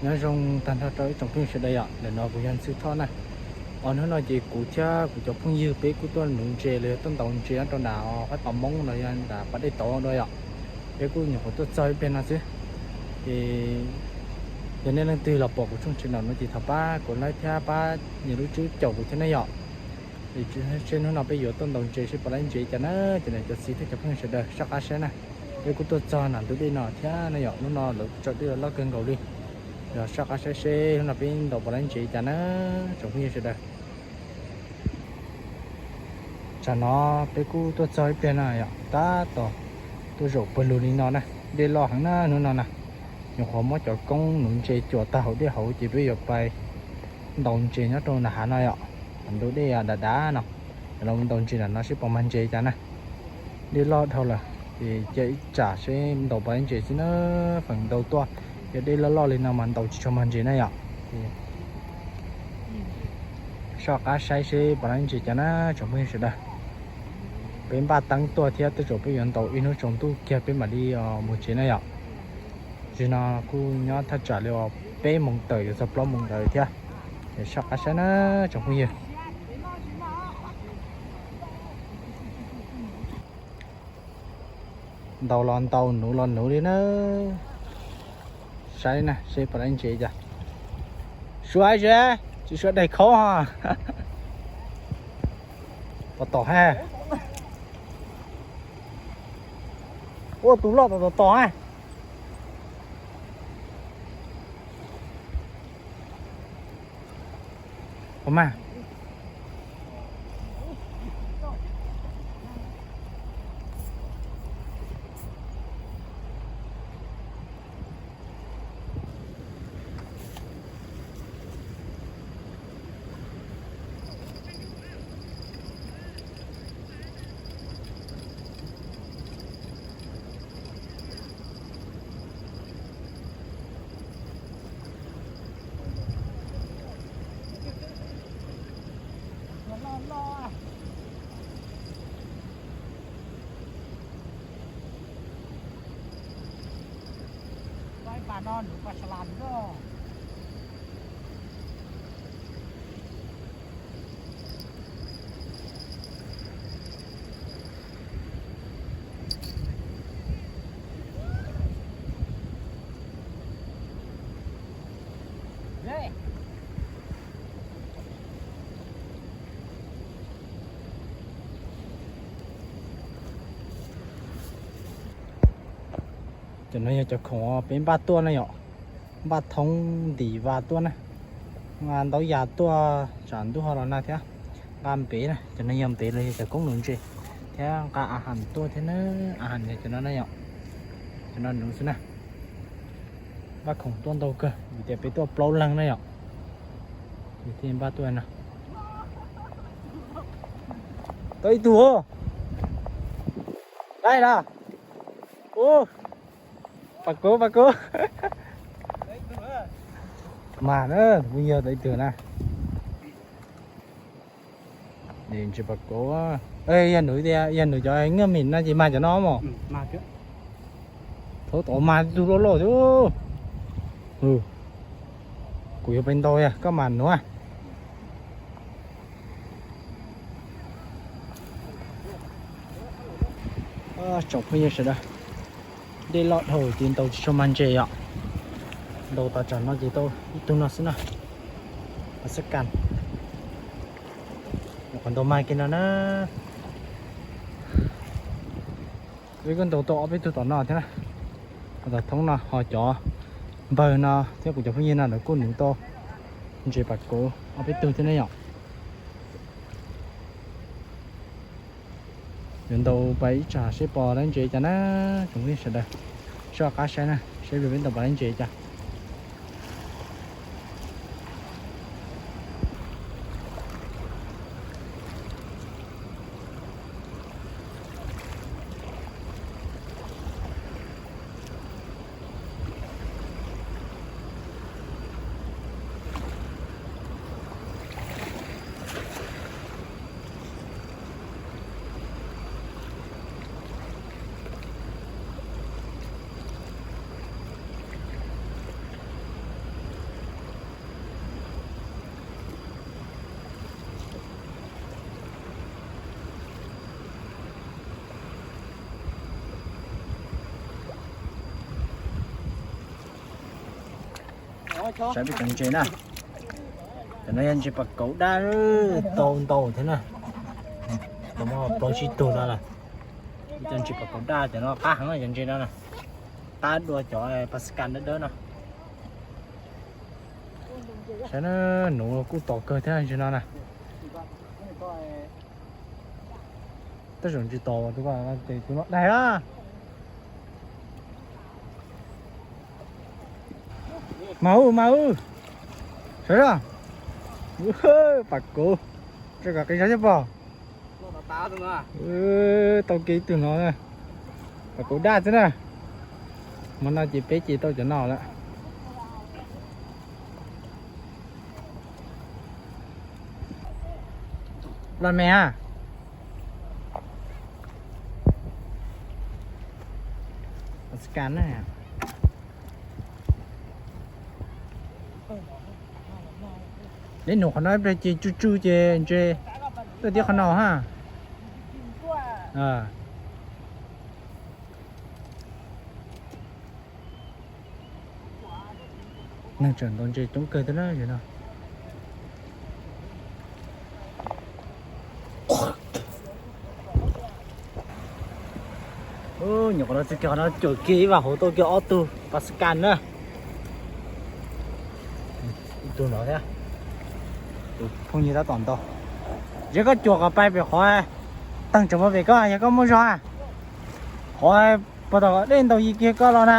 Nyob zoo tag nrho rau ib tsoom phooj ywg sawv daws yom, ntawm no kuv yog Ntxwg Thoj na. Os, hnub no ces kuv thiab kuv cov phooj ywg peb kuj tuaj nuv ntses los yog tuaj ntaus ntses nyob rau nram qab tom Moob los yog nram pas dej tauv dua yom. Peb kuj nyuam qhuav tuaj txog ib pliag no xwb. Ces yog nej leej twg los pom kuv tshooj tsev no ces thov pab kuv like thiab pab nias lub tswb caum kuv thiab na yom. Seb hnub no peb yuav tuaj ntaus ntses seb puas laib ntses cas na. Ces cov txiv thiab cov phooj ywg sawv daws soj qab saib na. Peb kuj tuaj txog nram ntug dej no thiab na yom, hnub no lawv tso dej los loj kawg nkaus li. Yog soj qab saib seb hnub no peb ntaus puas laib ntses cas na, tsoom phooj ywg sawv daws. Tsam no peb kuj tuaj txog ib pliag na yom, tab tom tuaj zaum pawg lug li no na. Dej loj heev na hnub no na. Nyuam qhuav muab cov koob nuv ntses cuam tag hauv dej hauv ces peb yuav pais ntaus ntses nyob rau nram hav no yom. Ntug dej dav dav no, los ntaus ntses nram no seb puas mag ntses cas na. Dej loj dhau lawm ces cia ib tsam seb ntaus puas laib ntses xwb na. Feem ntau tuaj yog dej loj loj li no mas ntaus tsis tshua mag ntses na yom. Soj qab saib seb puas laib ntses cas na, tsoom phooj ywg sawv daws. Peb npaj teeb tuaj thiab, tej zaum peb yuav ntaus ib hnub tsaus ntuj kiag peb mam li mus tsev na yom. Tam sim no kuj nyob thaj tsam li peb moos tawm yuav txog plaub moos ntawd thiab. Es soj qab saib na, tsoom phooj ywg. Ntaus los ntaus, nuv los nuv li na. Saib na seb puas laib ntses cas. Suav ze, tsis suav daig khaub ho. Tom tom ha. Ua tus loj tom tom tom ha. Ua mas. Ib pas no nws pas sas las nws. Cov no yog cov khoom peb npaj tuaj na yom, npaj thoob ntim vas tuaj na, nqa ntaub yas tuaj tsam ntuj ho los nag thiab, nqa npev na, cov no yog npev los yog cov koob nuv ntses, thiab nqa a has tuaj thiab na, a has yog cov no na yom, cov no nuv xwb na. Npaj khoom tuaj ntau kawg vim tias peb tuaj plaub leeg na yom. Thiaj npaj tuaj no. Tau ib tug. Dai na. Ub, pas kuv, pas kuv. Mas na, kuv yog tau ib tug na. Ntses pas kuv. Yog nws tias, yog nws cov nyiaj mim no ces mag cov no mos. Thaum tod mag tug loj loj thiab. Kuv yuav pais ntau, yog koj mag nuav. Tsoom phooj ywg sawv daws, dej loj dhau ces ntaus tsis tshua mag ntses yom. Ntaus tas tsam no ces tau ib tug no xwb na. Xab kas, qhov ntaus mag kiag no na. Peb kuj ntaus tau ob peb tug tom no thiab na. Tom thoob no ho cov npawg no thiab kuv cov phooj ywg no lawv kuj nuv tau ntses pas kuv ob peb tug thiab ne yom. Yuav ntaus pais ib tsam seb pom dab ntses cas na, tsoom phooj ywg sawv daws. Soj qab saib na, seb peb ntaus pom dab ntses cas. Saib peb cov ntses na. Cov no yog ntses pas kauv daj, tau ntau thiab na. Tau muaj plaub tsib tug no lawm. Cov ntses pas kauv daj cov no qab heev, cov ntses no na. Qab dua cov Paskas dawb dawb no. Saib na, nuv kuj tom kawg thiab ntses no na. Tej zaum tsis tom tus, tus no daig a. Mas u, mas u, sawv daws, pas kauv, tso kom qis zog thiab pog. Tau kiag ib tug no, pas kauv daj xwb na. Hmo no ces peb ces tau cov no lawm. Los me a. Paskas na. Neb nug qhov no ib pliag ces tsw tsw ces ntses tuaj tib qhov no ha. Neeg tseem ntaus ntses coob kawg thiab na no. Nyuam qhuav no txij kiag qhov no cuam kiag ib vas hauv tau kiag ob tug Paskas na. Ib tug no thiab. Tus phooj ywg tab tom ntaus. Ntshe koj cuam kom pais pem qhov teeg tseem muaj pem koj, yog koj muaj zog, qhov puag tom dej ntaus yi kiag koj los na.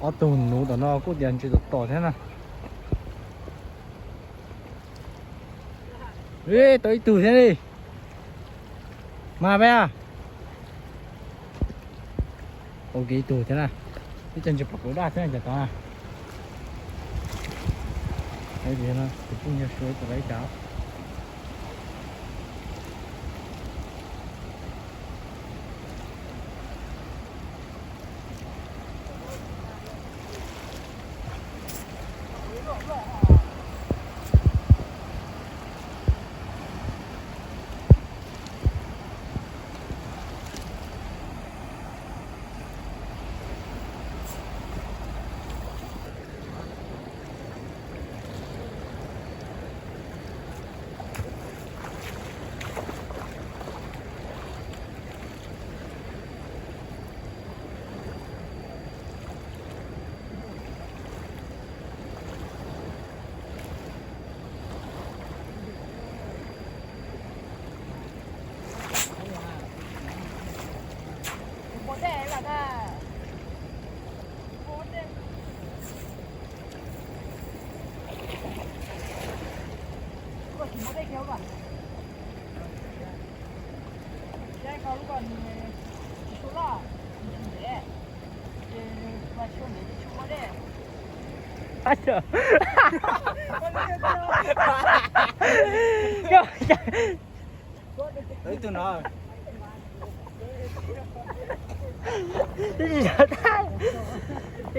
Ob tug nuv tom no kuj tias ntses tom tom thiab na. Tau ib tug thiab li. Mas peb a. Ua kiag ib tug thiab na. Ib co ntses pas kauv daj thiab cov tod na. Tus phooj ywg suav tus lawv ib co. Ib tug no.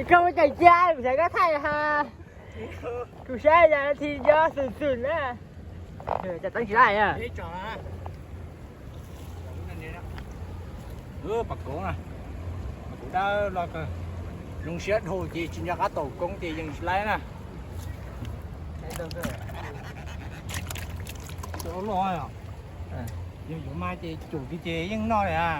Koj muab cais cia, kuv xav koj thaij ha. Kuv saib yam thi nco xwm xwm na. Cas teeb tsis laj. Pas kauv na, pas kauv dawb los kawg. Zoo siab dhau ces tsis nco qab taus koob ces yeej tsis laib na. Yog yuav mas ces cum kiag ces yeej noj li a.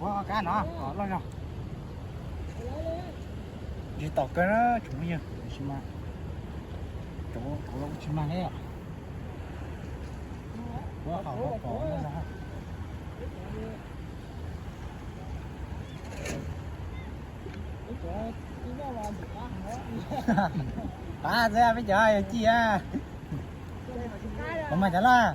Ua kab no loj zog. Ntsis tom kawg na tsoom phooj ywg, tab sis mas cov kauv los tsis mag li. Ua qhov ua pom no. Pab xwb peb cov yog ci a. Ua mas cov loj.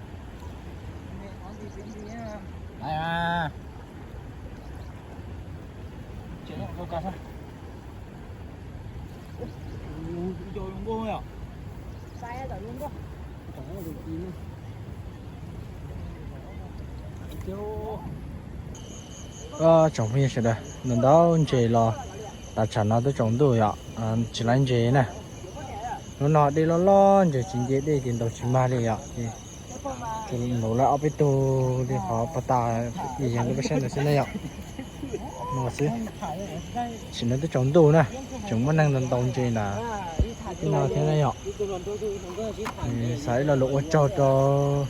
Tsoom phooj ywg sawv daws, ntau ntau ntses los tas tsam no twb tsaus ntuj yom, tsis laib ntses na. Hnub no dej loj loj ntses tsis nce dej ces ntaus tsis mag li yom. Ces ntaus lawm ob peb tug li qhov pag tas yees yees rau peb saib ntawd xwb na yom. No xwb, tam sim no twb tsaus ntuj na, tseem muaj neeg ntaus ntaus ntses nram no thiab na yom. Xav ib lo lus ua tsaug rau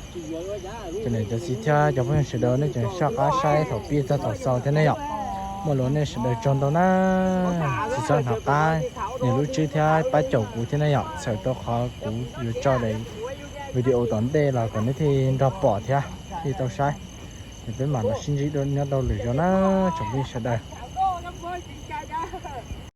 cov niam cov txiv thiab cov phooj ywg sawv daws nej tseem soj qab saib thaum pib txog thaum xaus thiab ne yom. Muaj lus nej sawv daws tsaug ntau na. Tsis txhob hnov qab nias lub tswb thiab pab caum kuv thiab ne yom, txhawm rau qhov kuv yuav tso daim video tom ntej los kom nej thiaj nrog pom thiab thiaj tau saib. Ces peb mam los sib ntsib dua nyob rau lwm zaus na, tsoom phooj ywg sawv daws.